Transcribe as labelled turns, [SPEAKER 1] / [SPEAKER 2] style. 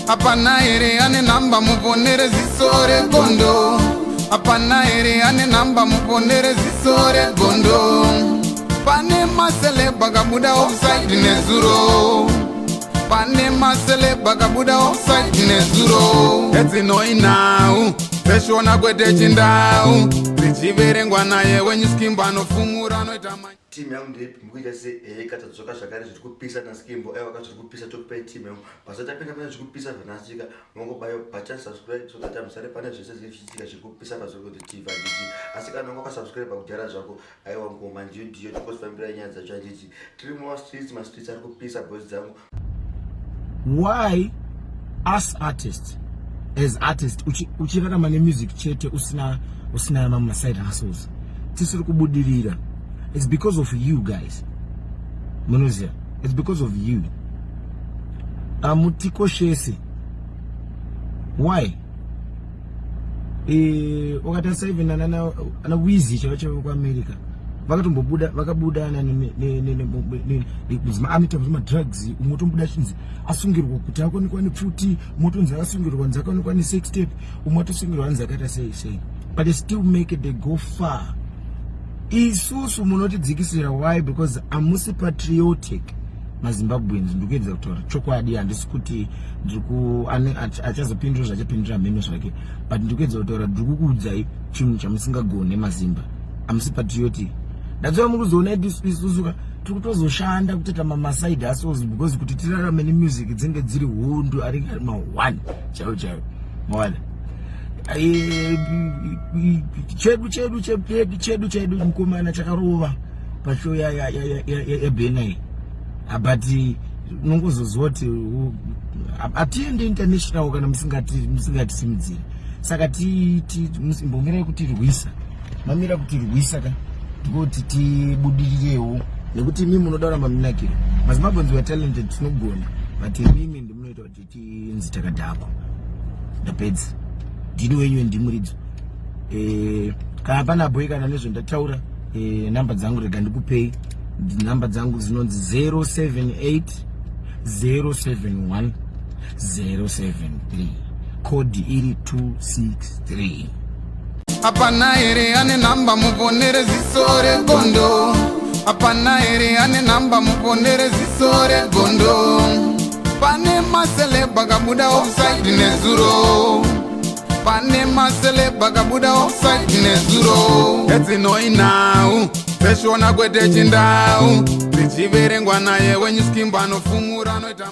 [SPEAKER 1] Hapana here ane nhamba muponere ziso regondo? Hapana here ane nhamba muponere ziso regondo? Pane maceleb akabuda offside nezuro. Pane maceleb akabuda offside nezuro. Edzinoinhau dzeshona kwete chindau dzichiverengwa naye wenyuskimbo anofumura anoita.
[SPEAKER 2] Team yangu ndeipi mukuita se eheka tadzoka zvakare zviri kupisa naskimbo aiwa ka zviri kupisa tokupai team yangu pasati tapinda pane zviri kupisa zvanasika mongobaya button subscribe so that musare pane zvese zviri zvichiitika zviri kupisa pazviri tv handiti asi kana wanga wakasubscribe kudhara zvako aiwa ngoma ndiyo ndiyo tikosifambira nyaya dzacho handiti tiri mumastreets mastreets ari kupisa boys dzangu.
[SPEAKER 3] Why us artists, as artist uchirarama nemusic chete, usina mamwe maside hustles, tisiri kubudirira? It's because of you guys. Munoziva, it's because of you. Amutikoshesi. Why? Ukatarisa even ana Wizi chaivo chaivo kuAmerica vakatombobuda, vakabuda anoita zvemadrugs. Umwe otombuda achinzi asungirwa kuti akaonekwa nepfuti, umwe otonzi akasungirwa nzi akaonekwa nesex tape, umwe atosungirwa nzi akaita sei sei, but they still make it, they go far. Isusu munotidzikisira. Why? Because hamusi patriotic, maZimbabweans. Ndikuedza kutaura chokwadi, handisi kuti achazopindura zvachapindura mheno zvake, but ndikuedza kutaura, ndiri kukuudzai chinhu chamusingagone. Mazimba hamusi patriotic. Ndatsova muri kuzoona isusuka tiri kutozoshanda kutoita mamaside hustles because kuti tirarame nemusic dzinge dziri hondo ari ma1 chaivo chaivo. Mawana chedu chedu chedu chedu chedu mukomana chakarova pashow yaBurna iyi, but unongozoziva kuti hatiende international kana musingatisimudziri. Saka imbomirai kutirwisa, mamira kutirwisa ka, ndikuti tibudirirewo, nekuti imi munoda kuramba munakiro. MaZimbabweans were talented, tinogona, but imimi ndimunoita kuti tinzi takadhakwa. Ndapedza. Ndini wenyu ndimuridzo. Kana pana boy kana nezvendataura, namba dzangu rega ndikupei. Namba dzangu dzinonzi 078 071 073, code iri 263.
[SPEAKER 1] Hapana here ane nhamba muponere ziso regondo? Hapana here ane nhamba muponere ziso regondo? Pane maceleb akabuda offside nezuro. Pane maceleb akabuda offside nezuro. Edzinoinhau dzeshona kwete chindau dzichiverengwa naye wenyuskimbo anofumura anoita.